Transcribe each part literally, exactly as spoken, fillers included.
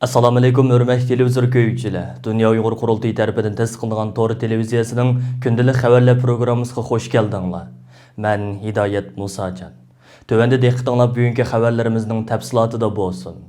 ئەسسالامۇئەلەيكۇم، ھۆرمەتلىك تېلېۋىزور كۆرگۈچىلەر! دۇنيا ئۇيغۇر قۇرۇلتىيى تەرىپىدىن تەسىس قىلىنغان تور تېلېۋىزىيەسىنىڭ كۈندىلىك خەۋەرلەر پروگراممىسىغا خوش كەلدىڭلار. مەن ھىدايەت مۇساجان. تۆۋەندە دىققىتىڭلار بۈگۈنكى خەۋەرلىرىمىزنىڭ تەپسىلاتىدا بولسۇن.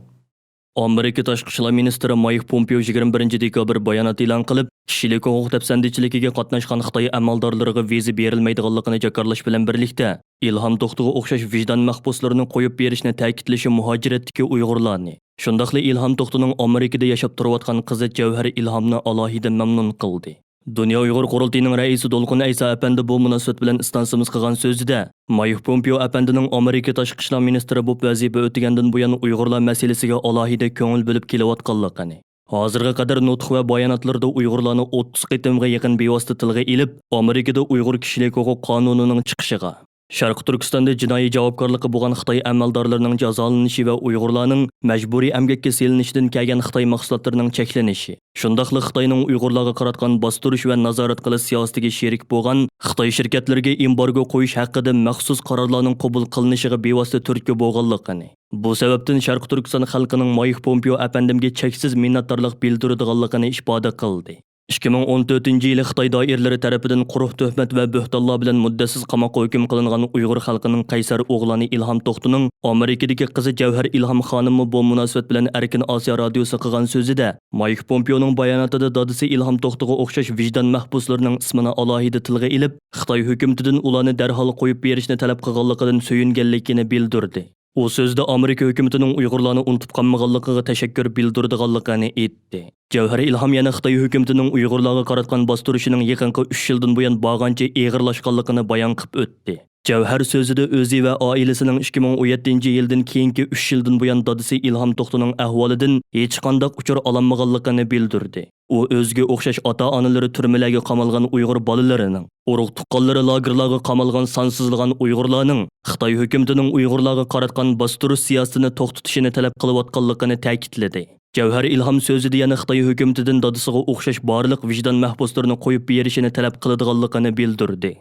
ئامېرىكا تاشقى ئىشلار مىنىستىرى مايك پومپېئو يىگىرمە بىرىنچى دېكابىر بايانات ئېلان قىلىپ، كىشىلىك ھوقۇق دەپسەندىچىلىكىگە قاتناشقان خىتاي ئەمەلدارلىرىغا ۋىزا بېرىلمەيدىغانلىقىنى جاكارلاش بىلەن بىرلىكتە، ئىلھام توختىغا ئوخشاش ۋىجدان مەھبۇسلىرىنى قويۇپ بېرىشنى تەكىتلىشى مۇھاجىرەتتىكى ئۇيغۇرلارنى، شۇنداقلا ئىلھام توختىنىڭ ئامېرىكىدا ياشاپ تۇرۇۋاتقان قىزى جەۋھەر ئىلھامنى ئالاھىدە مەمنۇن قىلدى. دۇنيا ئۇيغۇر قۇرۇلتىيىنىڭ رەئىسى دولقۇن ئەيسا ئەپەندى بۇ مۇناسىۋەت بىلەن ئىستانسىمىز قىلغان سۆزىدە، مايك پومپېئو ئەپەندىنىڭ ئامېرىكا تاشقى ئىشلار مىنىستىرى بولۇپ ۋەزىپە ئۆتىگەندىن بۇيان ئۇيغۇرلار مەسىلىسىگە ئالاھىدە كۆڭۈل بۆلۈپ كېلىۋاتقانلىقىنى، ھازىرغا قەدەر نۇتۇق ۋە باياناتلىرىدا ئۇيغۇرلارنى ئوتتۇز قېتىمغا يېقىن بىۋاسىتە تىلغا ئېلىپ، ئامېرىكىدا ئۇيغۇر كىشىلىك ھوقۇق قانۇنىنىڭ چىقىشىغا، شەرقىي تۈركىستاندا جىنايى جاۋابكارلىقى بولغان خىتاي ئەمەلدارلىرىنىڭ جازالىنىشى ۋە ئۇيغۇرلارنىڭ مەجبۇرىي ئەمگەككە سېلىنىشىدىن كەلگەن خىتاي مەھسۇلاتلىرىنىڭ چەكلىنىشى، شۇنداقلا خىتاينىڭ ئۇيغۇرلارغا قاراتقان باستۇرۇش ۋە نازارەت قىلىش سىياسىتىگە شېرىك بولغان خىتاي شىركەتلىرىگە ئېمبارگو قويۇش ھەققىدە مەخسۇس قارارلارنىڭ قوبۇل قىلىنىشىغا بىۋاسىتە تۈرتكە بولغانلىقىنى، بۇ سەۋەبتىن شەرقىي تۈركىستان خەلقىنىڭ مايك پومپېئو ئەپەندىمگە چەكسىز مىننەتدارلىق بىلدۈرىدىغانلىقىنى ئىپادە قىلدى. ئىككى مىڭ ئون تۆتىنچى يىلى خىتاي دائىرىلىرى تەرىپىدىن قۇرۇق تۆھمەت ۋە بۆھتانلار بىلەن مۇددەتسىز قاماققا ھۆكۈم قىلىنغان ئۇيغۇر خەلقىنىڭ قەيسەر ئوغلانى ئىلھام توختىنىڭ ئامېرىكىدىكى قىزى جەۋھەر ئىلھام خانىممۇ بۇ مۇناسىۋەت بىلەن ئەركىن ئاسىيا رادىيوسىغا قىلغان سۆزىدە، مايك پومپېئونىڭ باياناتىدا دادىسى ئىلھام توختىغا ئوخشاش ۋىجدان مەھبۇسلىرىنىڭ ئىسمىنى ئالاھىدە تىلغا ئېلىپ، خىتاي ھۆكۈمىتىدىن ئۇلارنى دەرھال قويۇپ بېرىشنى تەلەپ قىلغانلىقىدىن سۆيۈنگەنلىكىنى بىلدۈردى. ئۇ سۆزىدە ئامېرىكا ھۆكۈمىتىنىڭ ئۇيغۇرلارنى ئۇنتۇپ قالمىغانلىقىغا تەشەككۈر بىلدۈرىدىغانلىقىنى ئېيتتى. جەۋھەر ئىلھام يەنە خىتاي ھۆكۈمىتىنىڭ ئۇيغۇرلارغا قاراتقان باستۇرۇشىنىڭ يېقىنقى ئۈچ يىلدىن بۇيان بارغانچە ئېغىرلاشقانلىقىنى بايان قىلىپ ئۆتتى. جەۋھەر سۆزىدە ئۆزى ۋە ئائىلىسىنىڭ ئىككى مىڭ ئون يەتتىنچى يىلدىن كېيىنكى ئۈچ يىلدىن بۇيان دادىسى ئىلھام توختىنىڭ ئەھۋالىدىن ھېچقانداق ئۇچۇر ئالالمىغانلىقىنى بىلدۈردى. ئۇ ئۆزىگە ئوخشاش ئاتا-ئانىلىرى تۈرمىلەرگە قامالغان ئۇيغۇر بالىلىرىنىڭ، ئۇرۇق-تۇغقانلىرى لاگېرلارغا قامالغان سانسىزلىغان ئۇيغۇرلارنىڭ خىتاي ھۆكۈمىتىنىڭ ئۇيغۇرلارغا قاراتقان باستۇرۇش سىياسىتىنى توختىتىشىنى تەلەپ قىلىۋاتقانلىقىنى تەكىتلىدى. جەۋھەر ئىلھام سۆزىدە يەنە خىتاي ھۆكۈمىتىدىن دادىسىغا ئوخشاش بارلىق ۋىجدان مەھبۇسلىرىنى قويۇپ بېرىشىنى تەلەپ قىلىدىغانلىقىنى بىلدۈردى.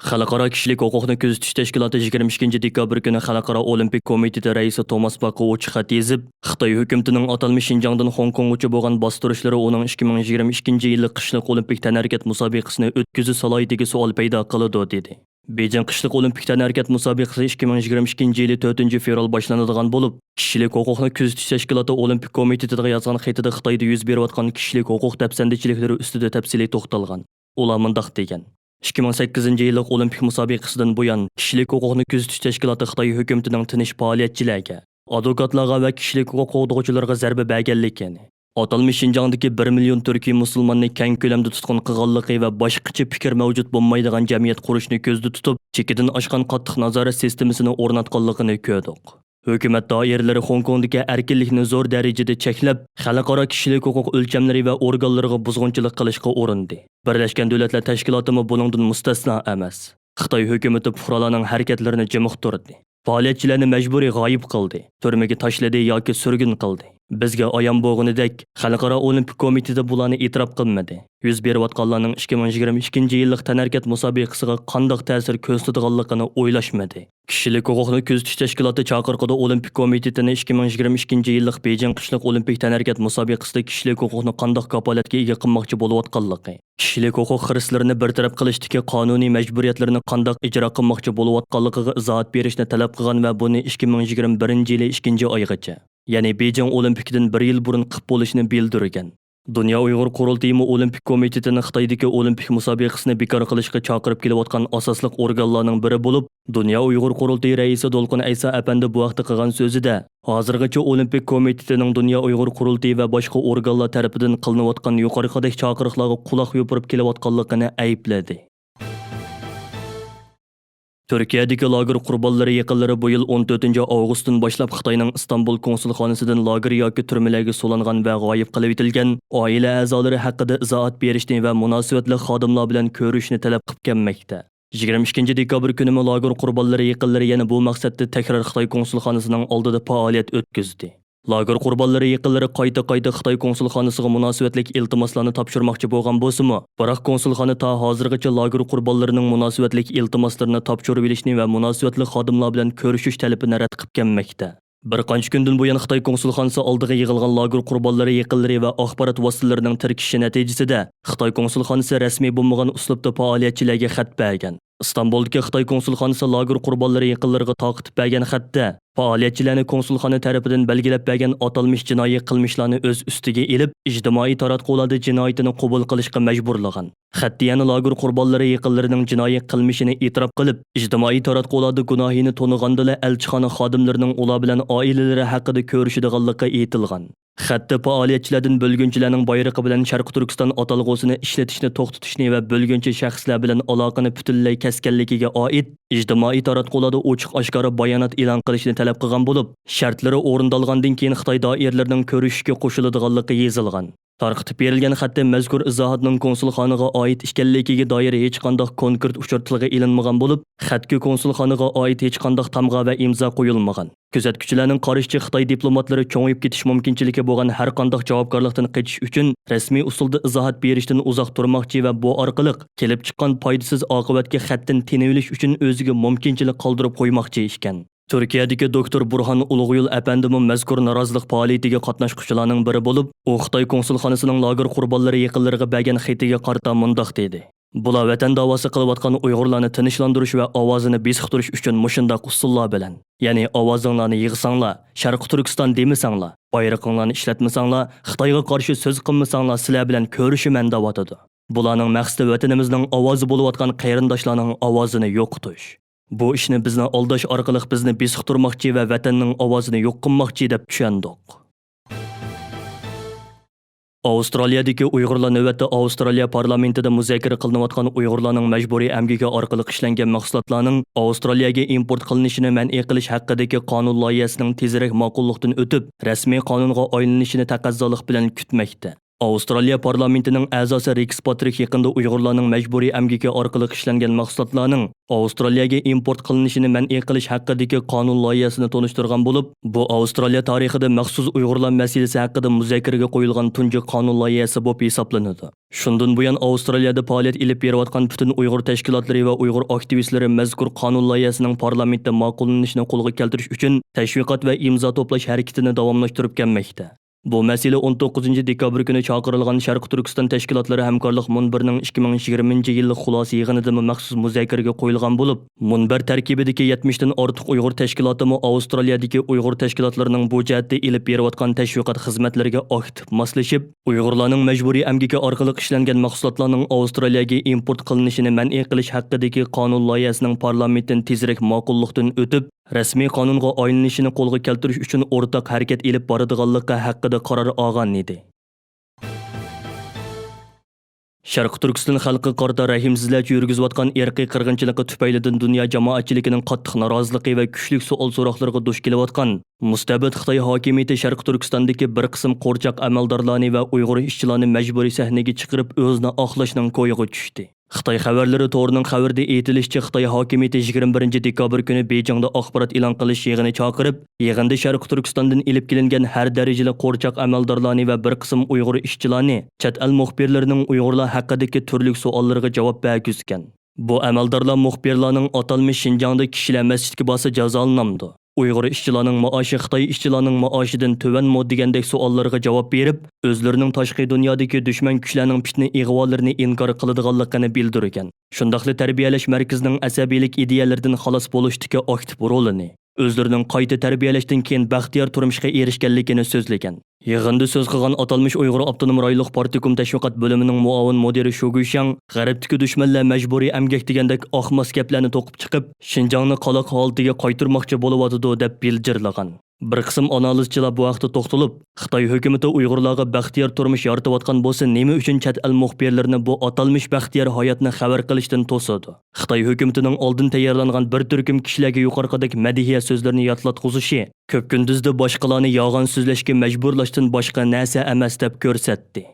خەلقئارا كىشىلىك ھوقۇقنى كۆزىتىش تەشكىلاتى يىگىرمە ئىككىنچى دېكابىر كۈنى خەلقئارا ئولىمپىك كومىتېتى رەئىسى توماس باخقا ئوچۇق خەت يېزىپ، خىتاي ھۆكۈمىتىنىڭ ئاتالمىش شىنجاڭدىن خوڭكوڭغىچە بولغان باستۇرۇشلىرى ئۇنىڭ ئىككى مىڭ يىگىرمە ئىككىنچى يىللىق قىشلىق ئولىمپىك تەنھەرىكەت مۇسابىقىسىنى ئۆتكۈزۈش سالاھىيىتىگە سوئال پەيدا قىلىدۇ، دېدى. بېيجىڭ قىشلىق ئولىمپىك تەنھەرىكەت مۇسابىقىسى ئىككى مىڭ يىگىرمە ئىككىنچى يىلى تۆتىنچى فېۋرال باشلىنىدىغان بولۇپ، كىشىلىك ھوقۇقنى كۆزىتىش تەشكىلاتى ئولىمپىك كومىتېتىغا يازغان خېتىدە خىتايدا يۈز بېرىۋاتقان كىشىلىك ھوقۇق دەپسەندىچىلىكلىرى ئۈستىدە تەپسىلىي توختالغان. ئۇلار مۇنداق دېگەن: ئىككى مىڭ سەككىزىنچى يىللىق ئولىمپىك مۇسابىقىسىدىن بۇيان، كىشىلىك ھوقۇقنى كۆزىتىش تەشكىلاتى خىتاي ھۆكۈمىتىنىڭ تىنچ پائالىيەتچىلەرگە، ئادۋوكاتلارغا ۋە كىشىلىك ھوقۇق قوغدىغۇچىلارغا زەربە بەرگەنلىكىنى، ئاتالمىش شىنجاڭدىكى بىر مىليون تۈركىي مۇسۇلماننى كەڭ كۆلەمدە تۇتقۇن قىلغانلىقى ۋە باشقىچە پىكىر مەۋجۇت بولمايدىغان جەمئىيەت قۇرۇشنى كۆزدە تۇتۇپ، چېكىدىن ئاشقان قاتتىق نازارەت سىستېمىسىنى ئورناتقانلىقىنى كۆردۇق. ھۆكۈمەت دائىرىلىرى خوڭكوڭدىكى ئەركىنلىكنى زور دەرىجىدە چەكلەپ، خەلقئارا كىشىلىك ھوقۇق ئۆلچەملىرى ۋە ئورگانلىرىغا بۇزغۇنچىلىق قىلىشقا ئۇرۇندى. بىرلەشكەن دۆلەتلەر تەشكىلاتىمۇ بۇنىڭدىن مۇستەسنا ئەمەس. خىتاي ھۆكۈمىتى پۇقرالارنىڭ ھەرىكەتلىرىنى جىمىقتۇردى. پائالىيەتچىلەرنى مەجبۇرىي غايىب قىلدى، تۈرمىگە تاشلىدى ياكى سۈرگۈن قىلدى. بىزگە ئايان بولغىنىدەك، خەلقئارا ئولىمپىك كومىتېتى بۇلارنى ئېتىراپ قىلمىدى. يۈز بېرىۋاتقانلارنىڭ ئىككى مىڭ يىگىرمە ئىككىنچى يىللىق تەنھەرىكەت مۇسابىقىسىغا قانداق تەسىر كۆرسىتىدىغانلىقىنى ئويلاشمىدى. كىشىلىك ھوقۇقنى كۆزىتىش تەشكىلاتى چاقىرىقىدا ئولىمپىك كومىتېتىنى ئىككى مىڭ يىگىرمە ئىككىنچى يىللىق بېيجىڭ قىشلىق ئولىمپىك تەنھەرىكەت مۇسابىقىسىدە كىشىلىك ھوقۇقنى قانداق كاپالەتكە ئىگە قىلماقچى بولۇۋاتقانلىقى، كىشىلىك ھوقۇق خىرىسلىرىنى بىر تەرەپ قىلىشتىكى قانۇنىي مەجبۇرىيەتلىرىنى قانداق ئىجرا قىلماقچى بولۇۋاتقانلىقىغا ئىزاھات بېرىشنى تەلەپ قىلغان ۋە بۇنى ئىككى مىڭ يىگىرمە بىرىنچى يىلى ئىككىنچى ئايغىچە، يەنى بېيجىڭ ئولىمپىكىدىن بىر يىل بۇرۇن قىپ بولۇشىنى بىلدۈرگەن. دۇنيا ئۇيغۇر قۇرۇلتىيىمۇ ئولىمپىك كومىتېتىنى خىتايدىكى ئولىمپىك مۇسابىقىسىنى بىكار قىلىشقا چاقىرىپ كېلىۋاتقان ئاساسلىق ئورگانلارنىڭ بىرى بولۇپ، دۇنيا ئۇيغۇر قۇرۇلتىيى رەئىسى دولقۇن ئەيسا ئەپەندى بۇ ھەقتە قىلغان سۆزىدە، ھازىرغىچە ئولىمپىك كومىتېتىنىڭ دۇنيا ئۇيغۇر قۇرۇلتىيى ۋە باشقا ئورگانلار تەرىپىدىن قىلىنىۋاتقان يۇقىرىقىدەك چاقىرىقلارغا قۇلاق يوپۇرۇپ كېلىۋاتقانلىقىنى ئەيىبلىدى. تۈركىيەدىكى لاگېر قۇربانلىرى يېقىنلىرى بۇ يىل ئون تۆتىنچى ئاۋغۇستتىن باشلاپ خىتاينىڭ ئىستانبۇل كونسۇلخانىسىدىن لاگېر ياكى تۈرمىلەرگە سولانغان ۋە غايىب قېلىۋېتىلگەن ئائىلە ئەزالىرى ھەققىدە ئىزاھات بېرىشنى ۋە مۇناسىۋەتلىك خادىملار بىلەن كۆرۈشۈشنى تەلەپ قىلىپ كەلمەكتە. يىگىرمە ئىككىنچى دېكابىر كۈنىمۇ لاگېر قۇربانلىرى يېقىنلىرى يەنە بۇ مەقسەتتە تەكرار خىتاي كونسۇلخانىسىنىڭ ئالدىدا پائالىيەت ئۆتكۈزدى. لاگېر قۇربانلىرى يېقىنلىرى قايتا-قايتا خىتاي كونسۇلخانىسىغا مۇناسىۋەتلىك ئىلتىماسلارنى تاپشۇرماقچى بولغان بولسىمۇ، بىراق كونسۇلخانا تا ھازىرغىچە لاگېر قۇربانلىرىنىڭ مۇناسىۋەتلىك ئىلتىماسلىرىنى تاپشۇرۇۋېلىشنى ۋە مۇناسىۋەتلىك خادىملار بىلەن كۆرۈشۈش تەلىپىنى رەت قىلىپ كەلمەكتە. بىر قانچە كۈندىن بۇيان خىتاي كونسۇلخانىسى ئالدىغا يىغىلغان لاگېر قۇربانلىرى يېقىنلىرى ۋە ئاخبارات ۋاسىتىلىرىنىڭ تىركىشى نەتىجىسىدە، خىتاي كونسۇلخانىسى رەسمىي بولمىغان ئۇسلۇبتا پائالىيەتچىلەرگە خەت بەرگەن. ئىستانبۇلدىكى خىتاي كونسۇلخانىسى لاگېر قۇربانلىرى يېقىنلىرىغا تارقىتىپ بەرگەن خەتتە، پائالىيەتچىلەرنى كونسۇلخانا تەرىپىدىن بەلگىلەپ بەرگەن ئاتالمىش جىنايى قىلمىشلارنى ئۆز ئۈستىگە ئېلىپ، ئىجتىمائىي تاراتقۇلاردا جىنايىتىنى قوبۇل قىلىشقا مەجبۇرلىغان. خەتتە يەنە لاگېر قۇربانلىرى يېقىنلىرىنىڭ جىنايى قىلمىشىنى ئېتىراپ قىلىپ، ئىجتىمائىي تاراتقۇلاردا گۇناھىنى تونۇغاندىلا ئەلچىخانا خادىملىرىنىڭ ئۇلار بىلەن ئائىلىلىرى ھەققىدە كۆرۈشىدىغانلىقى ئېيتىلغان. خەتتە پائالىيەتچىلەردىن بۆلگۈنچىلەرنىڭ بايرىقى بىلەن شەرقىي تۈركىستان ئاتالغۇسىنى ئىشلىتىشنى توختىتىشنى ۋە بۆلگۈنچى شەخسلەر بىلەن ئالاقىنى پۈتۈنلەي كەسكەنلىكىگە ئائىت ئىجتىمائىي تاراتقۇلاردا ئوچۇق-ئاشكارا بايانات ئېلان قىلىشنى تەلەپ قىلغان بولۇپ، شەرتلىرى ئورۇندالغاندىن كېيىن خىتاي دائىرىلىرىنىڭ كۆرۈشۈشكە قوشۇلىدىغانلىقى يېزىلغان. تارقىتىپ بېرىلگەن خەتتە مەزكۇر ئىزاھاتنىڭ كونسۇلخانىغا ئائىت ئىكەنلىكىگە دائىر ھېچقانداق كونكرېت ئۇچۇر تىلغا ئېلىنمىغان بولۇپ، خەتكە كونسۇلخانىغا ئائىت ھېچقانداق تامغا ۋە ئىمزا قويۇلمىغان. كۆزەتكۈچىلەرنىڭ قارىشىچە، خىتاي دىپلوماتلىرى چوڭىيىپ كېتىش مۇمكىنچىلىكى بولغان ھەر قانداق جاۋابكارلىقتىن قېچىش ئۈچۈن رەسمىي ئۇسۇلدا ئىزاھات بېرىشتىن ئۇزاق تۇرماقچى ۋە بۇ ئارقىلىق كېلىپ چىققان پايدىسىز ئاقىۋەتكە خەتتىن تېنىۋېلىش ئۈچۈن ئۆزىگە مۇمكىنچىلىك قالدۇرۇپ قويماقچى ئىكەن. تۈركىيەدىكى دوكتور بۇرھان ئۇلۇغۇيۇل ئەپەندىمۇ مەزكۇر نارازىلىق پائالىيىتىگە قاتناشقۇچىلارنىڭ بىرى بولۇپ، ئۇ خىتاي كونسۇلخانىسىنىڭ لاگېر قۇربانلىرى يېقىنلىرىغا بەرگەن خېتىگە قارىتا مۇنداق دېدى: بۇلار ۋەتەن داۋاسى قىلىۋاتقان ئۇيغۇرلارنى تىنچلاندۇرۇش ۋە ئاۋازىنى بېسىقتۇرۇش ئۈچۈن مۇشۇنداق ئۇسۇللار بىلەن، يەنى ئاۋازىڭلارنى يىغساڭلار، شەرقىي تۈركىستان دېمىسەڭلار، بايرىقىڭلارنى ئىشلەتمىسەڭلار، خىتايغا قارشى سۆز قىلمىساڭلار، سىلەر بىلەن كۆرۈشىمەن دەۋاتىدۇ. بۇلارنىڭ مەقسىتى ۋەتىنىمىزنىڭ ئاۋازى بولۇۋاتقان قېرىنداشلارنىڭ ئاۋازىنى يوقىتىش. بۇ ئىشنى بىزنى ئالداش ئارقىلىق بىزنى بېسىقتۇرماقچى ۋە ۋەتەننىڭ ئاۋازىنى يوق قىلماقچى دەپ چۈشەندۇق. ئاۋسترالىيەدىكى ئۇيغۇرلار نۆۋەتتە ئاۋسترالىيە پارلامېنتىدا مۇزاكىرە قىلىنىۋاتقان ئۇيغۇرلارنىڭ مەجبۇرىي ئەمگىكى ئارقىلىق ئىشلەنگەن مەھسۇلاتلارنىڭ ئاۋسترالىيەگە ئىمپورت قىلىنىشىنى مەنئى قىلىش ھەققىدىكى قانۇن لايىھەسىنىڭ تېزرەك ماقۇللۇقتىن ئۆتۈپ، رەسمىي قانۇنغا ئايلىنىشىنى تەقەززالىق بىلەن كۈتمەكتە. ئاۋسترالىيە پارلامېنتىنىڭ ئەزاسى رېكس پاترىك يېقىندا ئۇيغۇرلارنىڭ مەجبۇرىي ئەمگىكى ئارقىلىق ئىشلەنگەن مەھسۇلاتلارنىڭ ئاۋسترالىيەگە ئىمپورت قىلىنىشىنى مەنئى قىلىش ھەققىدىكى قانۇن لايىھەسىنى تونۇشتۇرغان بولۇپ، بۇ ئاۋسترالىيە تارىخىدا مەخسۇس ئۇيغۇرلار مەسىلىسى ھەققىدە مۇزاكىرىگە قويۇلغان تۇنجى قانۇن لايىھەسى بولۇپ ھېسابلىنىدۇ. شۇندىن بۇيان، ئاۋسترالىيەدە پائالىيەت ئېلىپ بېرىۋاتقان پۈتۈن ئۇيغۇر تەشكىلاتلىرى ۋە ئۇيغۇر ئاكتىۋىستلىرى مەزكۇر قانۇن لايىھەسىنىڭ پارلامېنتتا ماقۇللىنىشىنى قولغا كەلتۈرۈش ئۈچۈن تەشۋىقات ۋە ئىمزا توپلاش ھەرىكىتىنى داۋاملاشتۇرۇپ كەلمەكتە. بۇ مەسىلە ئون توققۇزىنچى دېكابىر كۈنى چاقىرىلغان شەرقىي تۈركىستان تەشكىلاتلىرى ھەمكارلىق مۇنبىرىنىڭ ئىككى مىڭ يىگىرمىنچى يىللىق خۇلاسە يىغىنىدىمۇ مەخسۇس مۇزاكىرىگە قويۇلغان بولۇپ، مۇنبەر تەركىبىدىكى يەتمىشتىن ئارتۇق ئۇيغۇر تەشكىلاتىمۇ ئاۋسترالىيەدىكى ئۇيغۇر تەشكىلاتلىرىنىڭ بۇ جەھەتتە ئېلىپ بېرىۋاتقان تەشۋىقات خىزمەتلىرىگە ئاكتىپ ماسلىشىپ، ئۇيغۇرلارنىڭ مەجبۇرىي ئەمگىكى ئارقىلىق ئىشلەنگەن مەھسۇلاتلارنىڭ ئاۋسترالىيەگە ئىمپورت قىلىنىشىنى مەنئى قىلىش ھەققىدىكى قانۇن لايىھەسىنىڭ پارلامېنتتىن تېزرەك ماقۇللۇقتىن ئۆتۈپ، رەسمىي قانۇنغا ئايلىنىشىنى قولغا كەلتۈرۈش ئۈچۈن ئورتاق ھەرىكەت ئېلىپ بارىدىغانلىقى ھەققىدە قارار ئالغان ئىدى. شەرقىي تۈركىستان خەلقىگە قارىتا رەھىمسىزلەرچە يۈرگۈزۈۋاتقان ئىرقىي قىرغىنچىلىقى تۈپەيلىدىن دۇنيا جامائەتچىلىكىنىڭ قاتتىق نارازىلىقى ۋە كۈچلۈك سوئال-سوراقلىرىغا دۇچ كېلىۋاتقان مۇستەبىت خىتاي ھاكىمىيىتى شەرقىي تۈركىستاندىكى بىر قىسىم قورچاق ئەمەلدارلارنى ۋە ئۇيغۇر ئىشچىلارنى مەجبۇرىي سەھنىگە چىقىرىپ، ئۆزىنى ئاقلاشنىڭ كويىغا چۈشتى. خىتاي خەۋەرلىرى تورىنىڭ خەۋىرىدە ئېيتىلىشىچە، خىتاي ھاكىمىيىتى يىگىرمە بىرىنچى دېكابىر كۈنى بېيجىڭدا ئاخبارات ئېلان قىلىش يىغىنى چاقىرىپ، يىغىندا شەرقىي تۈركىستاندىن ئېلىپ كېلىنگەن ھەر دەرىجىلىك قورچاق ئەمەلدارلارنى ۋە بىر قىسىم ئۇيغۇر ئىشچىلارنى چەت ئەل مۇخبىرلىرىنىڭ ئۇيغۇرلار ھەققىدىكى تۈرلۈك سوئاللىرىغا جاۋاب بەرگۈزگەن. بۇ ئەمەلدارلار مۇخبىرلارنىڭ ئاتالمىش شىنجاڭدا كىشىلەر مەسچىتكە بارسا جازالىنامدۇ؟ ئۇيغۇر ئىشچىلارنىڭ مائاشى خىتاي ئىشچىلارنىڭ مائاشىدىن تۆۋەنمۇ؟ دېگەندەك سوئاللارغا جاۋاب بېرىپ، ئۆزلىرىنىڭ تاشقى دۇنيادىكى دۈشمەن كۈچلەرنىڭ پىتنە ئىغۋالىرىنى ئىنكار قىلىدىغانلىقىنى بىلدۈرگەن. شۇنداقلا تەربىيەلەش مەركىزىنىڭ ئەسەبىيلىك ئىدىيەلىرىدىن خالاس بولۇشتىكى ئاكتىپ رولىنى، ئۆزلىرىنىڭ قايتا تەربىيەلەشتىن كېيىن بەختىيار تۇرمۇشقا ئېرىشكەنلىكىنى سۆزلىگەن. يىغىندا سۆز قىلغان ئاتالمىش ئۇيغۇر ئاپتونوم رايونلۇق پارتكوم تەشۋىقات بۆلۈمىنىڭ مۇئاۋىن مۇدىرى شۇ گۈيشياڭ غەربتىكى دۈشمەنلەر مەجبۇرىي ئەمگەك دېگەندەك ئاقماس گەپلەرنى توقۇپ چىقىپ، شىنجاڭنى قالاق ھالىتىگە قايتۇرماقچى بولۇۋاتىدۇ، دەپ بىلجىرلىغان. بىر قىسىم ئانالىزچىلار بۇ ھەقتە توختىلىپ، خىتاي ھۆكۈمىتى ئۇيغۇرلارغا بەختىيار تۇرمۇش يارىتىۋاتقان بولسا، نېمە ئۈچۈن چەت ئەل مۇخبىرلىرىنى بۇ ئاتالمىش بەختىيار ھاياتنى خەۋەر قىلىشتىن توسىدۇ؟ خىتاي ھۆكۈمىتىنىڭ ئالدىن تەييارلانغان بىر تۈركۈم كىشىلەرگە يۇقىرىقىدەك مەدھىيە سۆزلىرىنى ياتلاتقۇزۇشى كۆپ كۈندۈزدە باشقىلارنى يالغان سۆزلەشكە مەجبۇرلاشتىن باشقا نەرسە ئەمەس، دەپ كۆرسەتتى.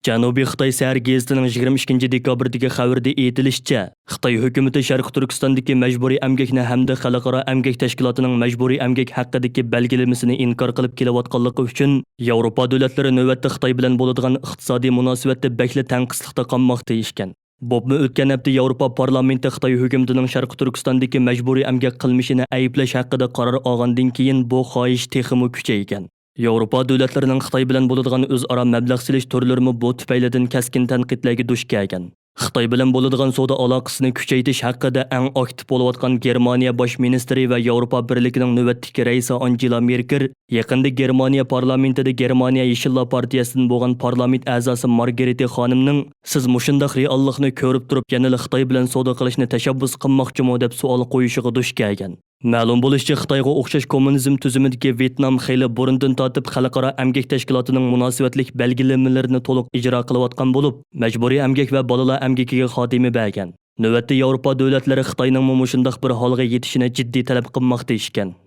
جەنۇبىي خىتاي سەھەر گېزىتىنىڭ يىگىرمە ئىككىنچى دېكابىردىكى خەۋىرىدە ئېيتىلىشىچە، خىتاي ھۆكۈمىتى شەرقىي تۈركىستاندىكى مەجبۇرىي ئەمگەكنى ھەمدە خەلقئارا ئەمگەك تەشكىلاتىنىڭ مەجبۇرىي ئەمگەك ھەققىدىكى بەلگىلىمىسىنى ئىنكار قىلىپ كېلىۋاتقانلىقى ئۈچۈن، ياۋروپا دۆلەتلىرى نۆۋەتتە خىتاي بىلەن بولىدىغان ئىقتىسادىي مۇناسىۋەتتە بەكلا تەڭقىسلىقتا قالماقتا ئىكەن. بولۇپمۇ ئۆتكەن ھەپتە ياۋروپا پارلامېنتى خىتاي ھۆكۈمىتىنىڭ شەرقىي تۈركىستاندىكى مەجبۇرىي ئەمگەك قىلمىشىنى ئەيىبلەش ھەققىدە قارار ئالغاندىن كېيىن، بۇ خاھىش تېخىمۇ كۈچەيگەن. ياۋروپا دۆلەتلىرىنىڭ خىتاي بىلەن بولىدىغان ئۆزئارا مەبلەغ سېلىش تۈرلىرىمۇ بۇ تۈپەيلىدىن كەسكىن تەنقىدلەرگە دۇچ كەلگەن. خىتاي بىلەن بولىدىغان سودا ئالاقىسىنى كۈچەيتىش ھەققىدە ئەڭ ئاكتىپ بولۇۋاتقان گېرمانىيە باش مىنىستىرى ۋە ياۋروپا بىرلىكىنىڭ نۆۋەتتىكى رەئىسى ئانجېلا مېركېل يېقىندا گېرمانىيە پارلامېنتىدا گېرمانىيە يېشىللار پارتىيەسىدىن بولغان پارلامېنت ئەزاسى مارگېرىتې خانىمنىڭ، «سىز مۇشۇنداق رېئاللىقنى كۆرۈپ تۇرۇپ، يەنىلا خىتاي بىلەن سودا قىلىشنى تەشەببۇس قىلماقچىمۇ؟» دەپ سوئال قويۇشىغا دۇچ كەلگەن. مەلۇم بولۇشىچە، خىتايغا ئوخشاش كوممۇنىزم تۈزۈمىدىكى ۋيېتنام خېلى بۇرۇندىن تارتىپ خەلقئارا ئەمگەك تەشكىلاتىنىڭ مۇناسىۋەتلىك بەلگىلىمىلىرىنى تولۇق ئىجرا قىلىۋاتقان بولۇپ، مەجبۇرىي ئەمگەك ۋە بالىلار ئەمگىكىگە خاتىمە بەرگەن. نۆۋەتتە ياۋروپا دۆلەتلىرى خىتاينىڭمۇ مۇشۇنداق بىر ھالغا يېتىشىنى جىددىي تەلەپ قىلماقتا ئىكەن.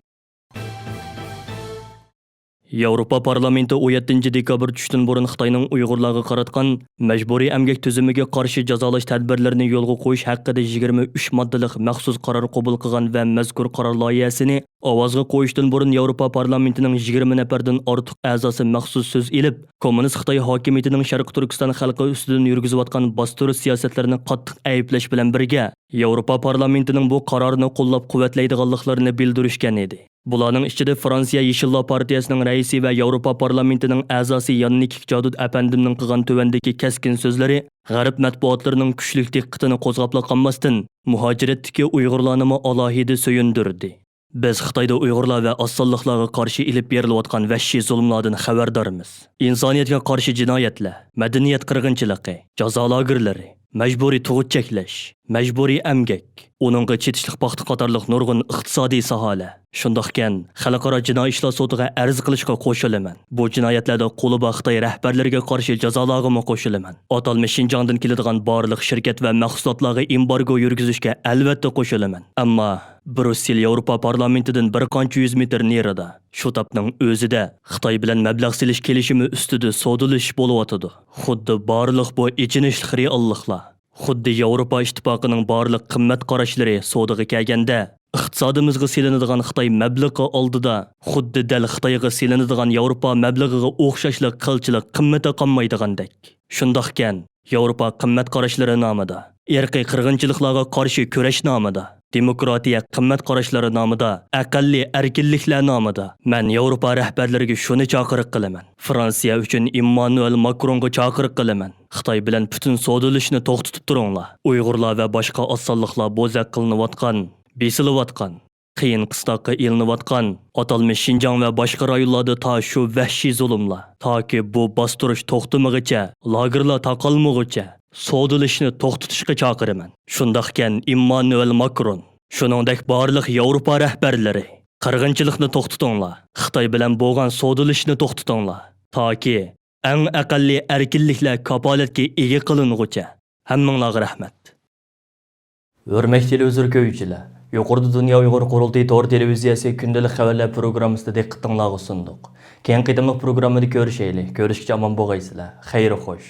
ياۋروپا پارلامېنتى ئون يەتتىنچى دېكابىر چۈشتىن بۇرۇن خىتاينىڭ ئۇيغۇرلارغا قاراتقان مەجبۇرىي ئەمگەك تۈزۈمىگە قارشى جازالاش تەدبىرلىرىنى يولغا قويۇش ھەققىدە يىگىرمە ئۈچ ماددىلىق مەخسۇس قارار قوبۇل قىلغان ۋە مەزكۇر قارار لايىھەسىنى ئاۋازغا قويۇشتىن بۇرۇن ياۋروپا پارلامېنتىنىڭ يىگىرمە نەپەردىن ئارتۇق ئەزاسى مەخسۇس سۆز ئېلىپ، كوممۇنىست خىتاي ھاكىمىيىتىنىڭ شەرقىي تۈركىستان خەلقى ئۈستىدىن يۈرگۈزۈۋاتقان باستۇرۇش سىياسەتلىرىنى قاتتىق ئەيىبلەش بىلەن بىرگە، ياۋروپا پارلامېنتىنىڭ بۇ قارارنى قوللاپ-قۇۋۋەتلەيدىغانلىقلىرىنى بىلدۈرۈشكەن ئىدى. بۇلارنىڭ ئىچىدە فرانسىيە يېشىللار پارتىيەسىنىڭ رەئىسى ۋە ياۋروپا پارلامېنتىنىڭ ئەزاسى ياننىكىك جادۇت ئەپەندىمنىڭ قىلغان تۆۋەندىكى كەسكىن سۆزلىرى غەرب مەتبۇئاتلىرىنىڭ كۈچلۈك دىققىتىنى قوزغاپلا قالماستىن، مۇھاجىرەتتىكى ئۇيغۇرلارنىمۇ ئالاھىدە سۆيۈندۈردى. «بىز خىتايدا ئۇيغۇرلار ۋە ئاز سانلىقلارغا قارشى ئېلىپ بېرىلىۋاتقان ۋەھشىي زۇلۇملاردىن خەۋەردارمىز. ئىنسانىيەتكە قارشى جىنايەتلەر، مەدەنىيەت قىرغىنچىلىقى، جازا لاگېرلىرى، مەجبۇرىي تۇغۇت چەكلەش، مەجبۇرىي ئەمگەك، ئۇنىڭغا چېتىشلىق پاختا قاتارلىق نۇرغۇن ئىقتىسادىي ساھەلەر، شۇنداقكەن، خەلقئارا جىنايى ئىشلار سوتىغا ئەرز قىلىشقا قوشۇلىمەن. بۇ جىنايەتلەردە قولى بار خىتاي رەھبەرلىرىگە قارشى جازالارغىمۇ قوشۇلىمەن. ئاتالمىش شىنجاڭدىن كېلىدىغان بارلىق شىركەت ۋە مەھسۇلاتلارغا ئېمبارگو يۈرگۈزۈشكە ئەلۋەتتە قوشۇلىمەن. ئەمما برۇسسېل ياۋروپا پارلامېنتىدىن بىر قانچە يۈز مېتىر نېرىدا، شۇ تاپنىڭ ئۆزىدە خىتاي بىلەن مەبلەغ سېلىش كېلىشىمى ئۈستىدە سودىلىشىش بولۇۋاتىدۇ. خۇددى بارلىق بۇ ئېچىنىشلىق رېئاللىقلار، خۇددى ياۋروپا ئىتتىپاقىنىڭ بارلىق قىممەت قاراشلىرى سودىغا كەلگەندە، ئىقتىسادىمىزغا سېلىنىدىغان خىتاي مەبلىغى ئالدىدا، خۇددى دەل خىتايغا سېلىنىدىغان ياۋروپا مەبلىغىغا ئوخشاشلا قىلچىلىك قىممىتى قالمايدىغاندەك. شۇنداقكەن، ياۋروپا قىممەت قاراشلىرى نامىدا، ئىرقىي قىرغىنچىلىقلارغا قارشى كۈرەش نامىدا، دېموكراتىيە قىممەت قاراشلىرى نامىدا، ئەقەللىي ئەركىنلىكلەر نامىدا مەن ياۋروپا رەھبەرلىرىگە شۇنى چاقىرىق قىلىمەن. فرانسىيە ئۈچۈن ئىممانۇئېل ماكرونغا چاقىرىق قىلىمەن. خىتاي بىلەن پۈتۈن سودىلىشىشنى توختىتىپ تۇرۇڭلار. ئۇيغۇرلار ۋە باشقا ئاز سانلىقلار بوزەك قىلىنىۋاتقان، بېسىلىۋاتقان، قىيىن قىستاققا ئېلىنىۋاتقان ئاتالمىش شىنجاڭ ۋە باشقا رايونلاردا تا شۇ ۋەھشىي زۇلۇملار، تاكى بۇ باستۇرۇش توختىمىغىچە، لاگېرلار تاقالمىغۇچە، سودىلىشىشنى توختىتىشقا چاقىرىمەن. شۇنداقكەن، ئىممانۇئېل ماكرون، شۇنىڭدەك بارلىق ياۋروپا رەھبەرلىرى، قىرغىنچىلىقنى توختىتىڭلار، خىتاي بىلەن بولغان سودىلىشىشنى توختىتىڭلار، تاكى ئەڭ ئەقەللىي ئەركىنلىكلەر كاپالەتكە ئىگە قىلىنغۇچە. ھەممىڭلارغا رەھمەت. ھۆرمەتلىك تېلېۋىزور كۆرگۈچىلەر، يۇقىرىدا دۇنيا ئۇيغۇر قۇرۇلتىيى تور تېلېۋىزىيەسى كۈندىلىك خەۋەرلەر پروگراممىسىنى دىققىتىڭلارغا سۇندۇق. كېيىنكى قېتىملىق پروگراممىدا كۆرۈشەيلى. كۆرۈشكىچە ئامان بولغايسىلەر. خەير خوش.